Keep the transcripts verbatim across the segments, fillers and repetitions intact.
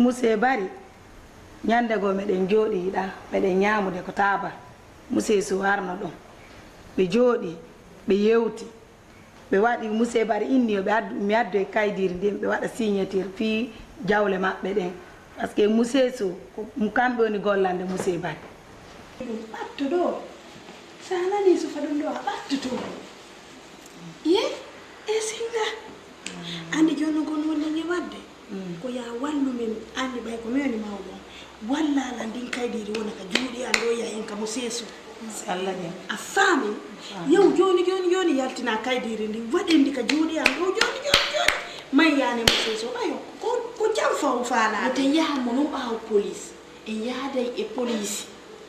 Musee Bari, ñande goo meɗen jooɗii ɗaa, meɗen ñaamude ko taabal. Musee Sow arno ɗon. Ɓe jooɗii, ɓe yewti. Ɓe waɗi, Musee Bari inni yo ɓe addu, mi addu e kaydiiri ndin, ɓe waɗa signature fii jawle maɓɓe ɗen. Parce que Musee Sow, ko kamɓe woni gollande Musee Bari. Ɗum ɓatto ɗoo. So a nanii sufa ɗum ɗoo, a ɓattoto. Ye? E singa. Anndi jooni noon ko noon leñe waɗde? Mm. Ko yaa wallu min, anndi ɓay ko min woni mawɗo on. Wallaa alaa ndin kaydiiri wona ka juuɗe an ɗoo, yahen ka Musee Sow. Alla jam. A faami? Faami. Yahu jooni, jooni, jooni, yaltinaa kaydiiri ndin, waɗen ndi ka juuɗe an ɗoo, jooni, jooni, jooni. May yaane Musee Sow, ayo, ko, ko jam faw faalaa. Wota yaha mo non ɓaawo police. En yaaday e poliisi.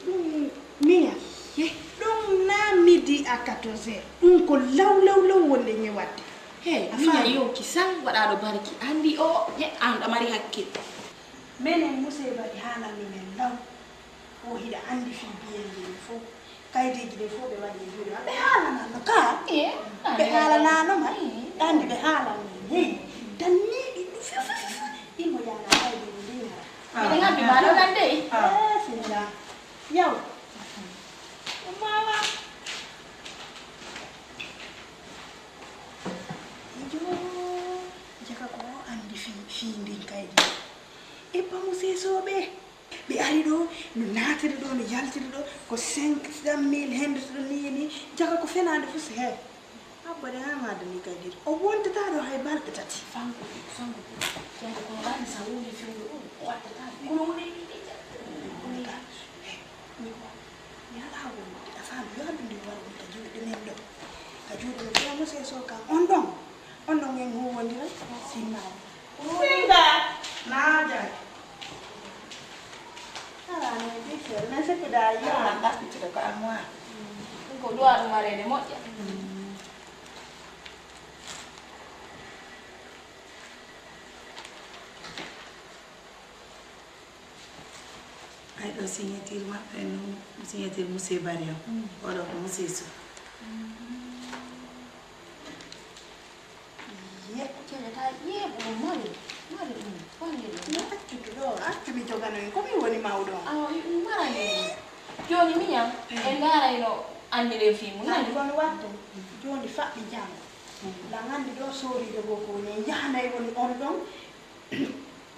Ɗum miña. Ye. Ɗum naa midi à quatorze heures. Ɗum ko law, law, law wonde ñe waɗde. Hey, a miña faami? Yo kisan waɗaaɗo barki. Anndi o, ye, an ɗa mari hakkil. Menen Musee Bari haalanno men law. O hiɗa anndi fii biyen ndin fow. Kaydeeji ɗin fow ɓe waɗi e juuɗe maɓɓe. Ɓe haalanaano ka? Ye. Ɓe haalanaano ma? Anndi ɓe haalanaano. Hey, tan nii ɗi ɗum fiw, fiw, fiw, fiw. Imo yaala kaydeeji ɗin hara. Miɗen habbi ma ɗo tan dey. Eh, singa. Yaw. Mama. Ijo, jaka ko o anndi fii, fii ndin kaydi. E pamu seesooɓe. Ɓe ari ɗo, no naatiri ɗo, no yaltiri ɗo, ko cinq cent mille henndu ɗo nii, nii. Jaka ko fenaande fof, he. Abba de haa maada ni kay diri. O wontataa ɗo hay balɗe tati. Fango, fango. Janngo ko waɗi sa woni fewndo ɗum, o waɗtataa. Kono woni ni de janngo. Wontataa. Eh, ni ko. Mi alaa wonde, a faami, yo addu nde wara ɗum ka juuɗe men ɗo. Ka juuɗe men ɗo, monsieur Sow kam, on ɗon. On ɗon en huwondira, sinnaani. Singa! Naajay. Alaa, no e bikkere, mais c'est que daa yi'a. Alaa, ɗaɓɓitude ko armoire. Ɗum ko duwa ɗum areede moƴƴa. Ay ɗo signature maɓɓe noon, signature monsieur Bari o. Mm. Oɗo ko monsieur Sow. Ye, keɗata ƴeeɓu ɗum mari, mari ɗum, holli ɗum. No accude ɗo, accu mi jogano en, ko min woni mawɗo on. Awa, ɗum marani ɗum. Jooni miñam, mm, en ndaarayno anndiren fii mum, nani? Kono waɗde, jooni faɓɓi janngo. Mm. Lan anndi ɗo sooriijo goo ko woni en, yahanay woni on ɗon.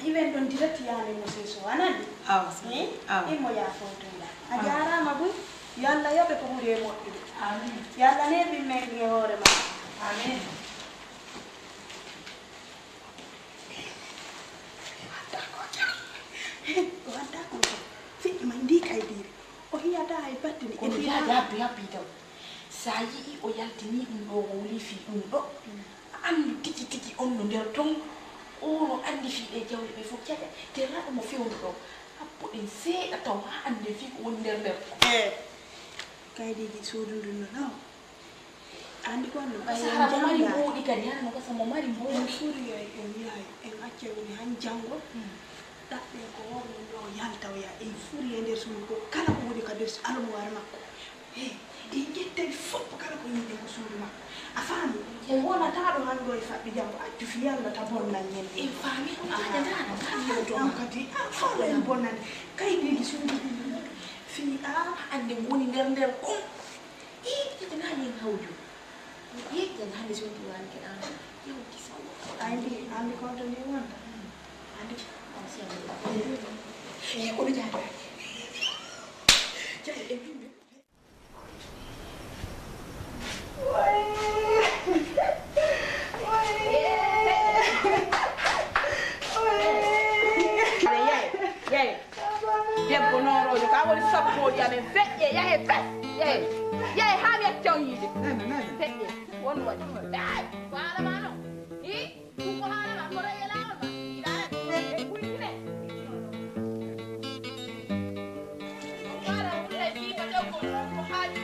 Iwen ɗon direct yaane mo seeso, a nani? Awa, so, eh? Awa. Imo yaa fowtoyɗa. A, awa, jaaraama buy. Yo Alla yoɓe ko ɓuri e moƴƴude. Amin. Yo Alla neeɓin men e hoore ma. Amin. O adda ko jam. Fiɗɗi ma ndi kay diri. O hiyata hay battini. Kono e yaa, yaa, yaa, yaa, taw. Sa yi'i o yaltini ɗum ɗo, o wuli fii ɗum ɗo, mm, a anndu tigi tigi on no nder ton, o no anndi fii ɗe jawle ɓe fof. Caƴa, te raɗo mo fewndo ɗo, happuɗen seeɗa taw haa annden fii ko woni nder nder. Eh, kaydiiji suudu ndun no ɗo. Anndi ko no ɓay sahara mo mari mbuuɗi kadi, hano gasa mo mari mbuuɗi. En furi yo en yahay, en accay woni han janngo. Mm. Ɗaɓɓen ko worno ɗo yalta o yaa. En furi e nder suudu ko kala ko woni ka nder su-, almuwaar makko. Hey, en ƴettay fof kala ko yimɓe ko suudu makko. A faami? En wonata ɗo hannde e faɓɓi janngo, accu fii Alla ta bonnan en. En faami ko, ah, taƴa ndaara, ndaara ɗon. An kadi, ah, fawla en bonnande. Kay ɗiɗi suudu ɗi fii, ah, annde woni nder nder kon. Ih, ita na yin hauju. Ih, ita na hali sun tuwan ke an. Yau ki sawo. Andi, andi konto ni wanda. Andi ki. Ih, ko ni jada. Jada, eh, Yay, yay. Debbo nooroojo ka woni sabu moodi amen feƴƴe, yahe fes. Yay, yay, haa mi acca on yiide. Feƴƴe, won waɗi. Yay, ko haala ma noon. Hi, ɗum ko haala ma, ko reye laawol ma. Yiɗa rek, e ɓuytine. Ko haala, ko reye jiiba dewgol, ko haaju.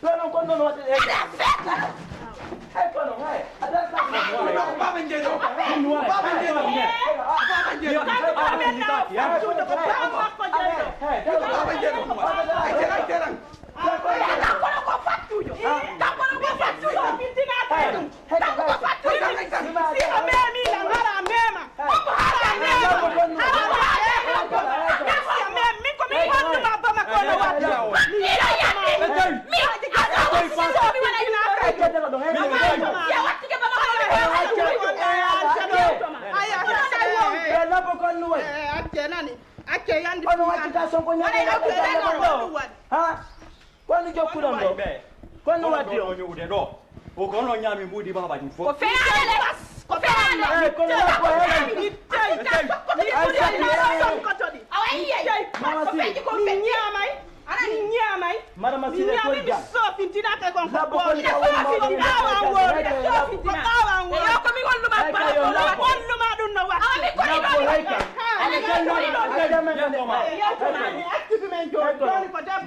Kono, kono, no, eh, eh, kono, eh, a da ka. Baba Njedo. Baba Njedo. Baba Njedo. Baba Njedo. Ay, terang, terang. Ay, terang, terang. Kono ko fattujo. Kono ko fattujo. Mintina. Hey, hey, hey, hey. Siɗa memi lan, hara mema. Hara mema. Hara mema. Min ko mi wonduma Bamako no waɗi. Mi yiyatama. Mi yiyatama. Acce nani. Acce yandi. Ono waɗi ka sonko ñande. Ha? Kono jokkuɗon ɗo? Kono waddi o? Ñuude ɗo. O kono ñaami mbuuɗi baaba ɗum fof. Ko feere bas. Ko feere. Eh, kono ko heere. Ay, sati. Awa yiye. Mama si. Ko feeji ko feeji. Ñaamay. Ana ñaamay. Madama si ko jam. Sofintina ke kon ko. Labbo ko ni ka woni mawɗo. Ko ɓawa woni. Ko ɓawa woni. Yo ko mi walluma. Walluma ɗum no waɗi. Awa mi ko ni. Labbo hayka. Ala kan no. Accu men joni. Joni ko da.